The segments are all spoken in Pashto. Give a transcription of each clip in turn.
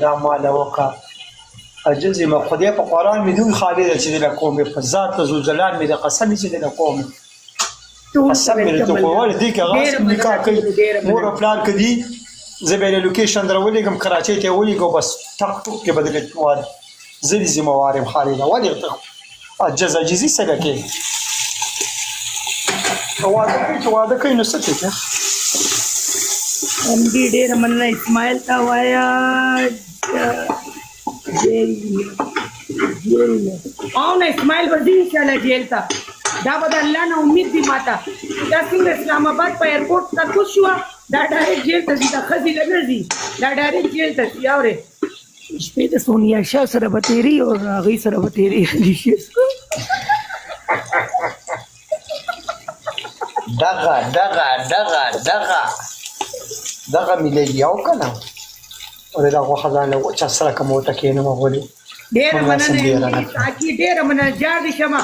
دا ماله وکړه عجز یم خدای په قرآن مې دوی خالي ده چې دله کوم په ذات ذوالجلال مې د قسم چې دله کوم قسم مې ته کوم ولې دې کې هغه نکاح کوي مور او پلار کدي زه به لوکیشن درولېږم کراچۍ ته ولېږم بس ټک ټوک کې بدل واره زه دې ذمہ وار یم خالي ده ولې ته عجز عجزي څنګه کې واده کوي چې واده کوي نو څه کوي؟ ام دي ډېره مننه اسماعیل ته وایا جیل جیل او نه اسماعیل به ځي انشاءالله جیل ته. دا به د الله نه امید دی ماته. دا څنګه اسلام آباد په ایرپورټ ته کوز شو، دا ډایرکټ جیل ته ځي، دا ښځې له نه ځي، دا ډایرکټ جیل ته ځي. اورې شپې د سونیا شاه سره به تېري او هغې سره به تېري علي شیر سره. دغه دغه دغه دغه دغه مې لګي او کنه ولې دا غوښه ځان له چا سره کوم ورته کېنم غولي ډېره مننه ساقي، ډېره مننه، جار دې شمه.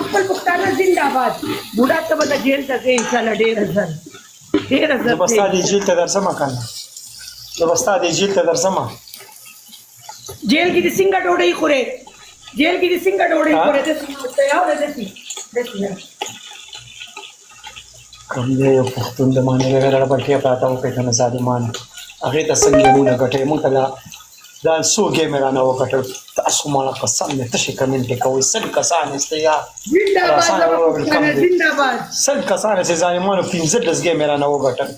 خپل پښتانه زنده آباد. بوډا ته به د جیل ته ځې انشاءالله ډېره زر، ډېره زر. زه به ستا دې جیل ته درځم که نه؟ زه به ستا دې جیل ته درځم. جیل کې دې څنګه ډوډۍ خورې؟ جیل کې دې څنګه ډوډۍ خورې؟ داسې ورته داسې داسې. کوم دی یو پښتون د معنی لږه لړه پټیا پراته وکړه کنه ظالمانو، هغې ته څنګه ګیمونه ګټئ؟ موږ ته لا دا څو ګیمې رانه وګټل. تاسو ماله قسم دی تشې کمنټې کوئ. 100 کسان یاستئ یار، 100 کسان یاستئ ظالمانو. 15 ګیمې رانه وګټل،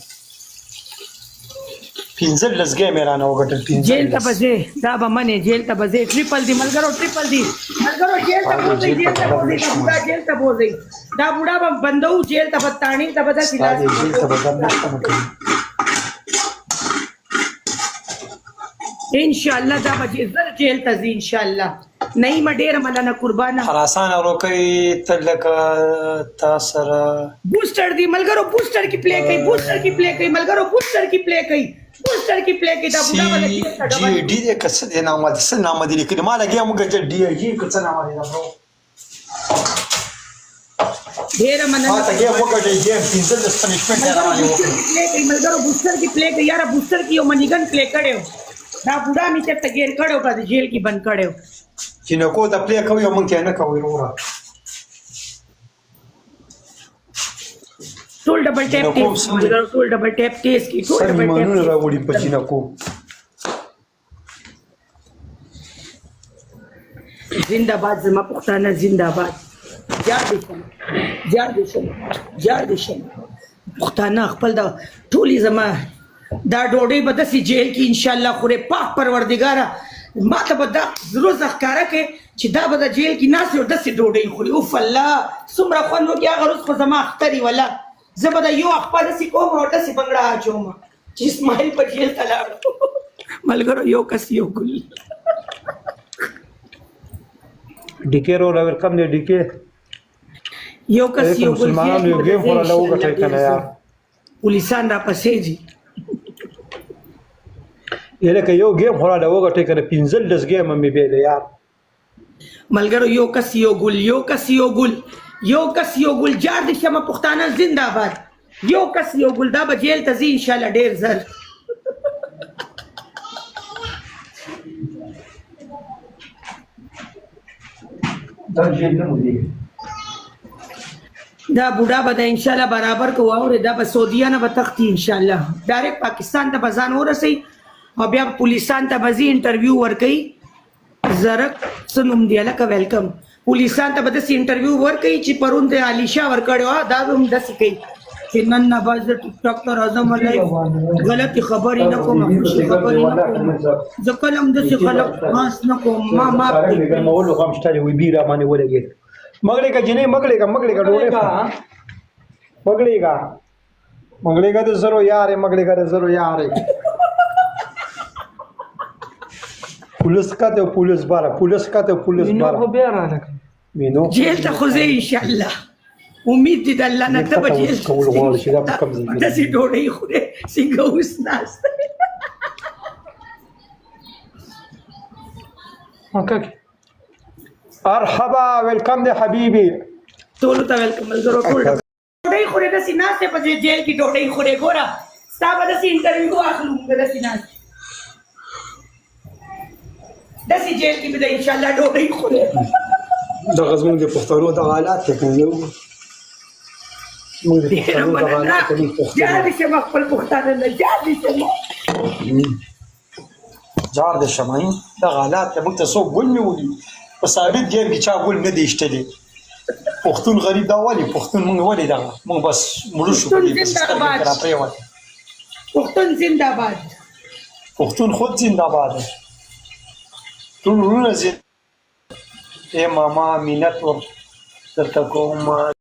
15 ګیمې رانه وګټل. جیل ته به ځې، دا به منې، جیل ته به ځې. ټریپل دی ملګرو، ټریپل دی ملګرو، جیل ته بوځئ، جیل ته بوځئ، دا بوډا جیل ته بوځئ، دا بوډا به بندو جیل ته به تاڼې ته به داسې لاس جیل ته به در نشته. ان شاء الله دا به زر جیل ته ځي ان شاء الله. نعیمه ډیره مننه قربانه. خراسان وروکي ته لکه تا سره بوسټر دی ملګرو، بوسټر کې پلی کوي، بوسټر کې پلی کوي ملګرو، بوسټر کې پلی کوي، بوسټر کې پلی کوي. دا بوډا به جي ډي دې که څه دی نام دې، څه نام دې لیکلی؟ ما لګیا موږ چې ډي جي که څه نام دې دا. ډیره مننه. ما ته ګیم وګټې، ګیم 15 پنشمنټ یې روانې وکړې. پلی کوي ملګرو، بوسټر کې پلی کوي. یاره بوسټر کې یو منیګن پلی کړی، دا بوډا مې چېرته ګیر کړی او په جیل کې بند کړی. جینکو ته پلی کوي او مونږ ته نه کوي وروره. ټول ډبل ټیپ ټیس ملګرو، ټول ډبل ټیپ ټیس کی، ټول ډبل ټیپ ایمانونه راوړي په جینکو. زنده باد زما پښتانه، زنده باد. جار دې شم، جار دې شم، جار دې شم پښتانه خپل. دا ټولې زما دا ډوډۍ به داسې جیل کې ان شاء الله خورې. پاک پروردګاره ما ته به دا روزه ښکاره کړې چې دا به د جیل کې ناست او داسې ډوډۍ خوري. اوف الله، څومره خوند وکړي. هغه روز خو زما اختر وي ولا، زه به د یو خپل داسې کوم او داسې بنګړه اچوم چې اسماعیل په جیل ته لاړ. ملګرو یو کس یو ګل. ډیکې رولا ویلکم دی ډیکې. یو کس یو ګل. مسلمانانو یو ګیم خو راله وګټئ که نه یار، پولیسان را پسې دي. لکه یو ګیم خو راله وګټئ که نه، 15 ګیمه مې بیلې یار. ملګرو یو کس یو ګل، یو کس یو ګل، یو کس یو ګل. جار دې شمه پښتانه، زنده آباد. یو کس یو ګل. دا به جیل ته ځي ان شاء الله ډیر زر. دا جیل نه مودي. دا بوډا به د ان شاء الله برابر کو. واورې دا به سعودیا نه به تختی ان شاء الله ډایرکټ پاکستان ته به ځان ورسي او بیا پولیسان ته به ځي انټرویو ورکوي. زرک څه نوم دی هلکه؟ ویلکم. پولیسان ته به داسې انټرویو ورکوي چې پرون د علیشا ورکړی وه، دا به هم داسې کوي چې نن نه بعد زه ټیک ټاک ته راځم، لایف غلطې خبرې نه کوم، خوشې خبرې نه کوم، زه کله هم داسې خلک خاص نه کوم. ما ما ګرمولو غم شته دی، وی بیره باندې ولګېد. مګړېږه جنۍ، مګړېږه، مګړېږه، ډوډۍ مګړېږه، مګړېږه د زرو یارې، مګړېږه د زرو یارې. پولیس کته، پولیس باره، پولیس کته، پولیس باره. خو بیا رااله مینو جیل ته خو ځې ان شاء الله، امید دې د الله نه ته به جیل کول غواړي چې دا په کوم ځای کې داسې ډوډۍ خورې څنګه اوس ناست. مکه کې ارحبا، ویلکم دی حبیبي. ټولو ته ویلکم ملګرو. ټول ډوډۍ خورې داسې ناست په جیل کې ډوډۍ خورې. ګوره ستا به داسې انټرویو اخلو موږ داسې ناست. داسې جیل کې به د ان شاء الله ډوډۍ خوري. دغه زموږ د پښتنو دغه حالات دی کنه، یو موږ د ډېره پښتنو دغه مننه. حالات دي، موږ پښتنو. جار دې شم خپل پښتانه نه، جار دې شم. جار د شمعي دغه حالات دی. موږ ته څوک ګل نیولي په ثابت ګیر کې چا ګل نه دی ایشتلی. پښتون غریب دا ولې پښتون موږ ولې دغه موږ بس مړه شو په پښتون دې بس زنده سترګې باد. را پرېوتې. پښتون زنده باد. پښتون خود زنده باد دی. ټول وروڼه زنده. ای ماما مینت ور درته کوم.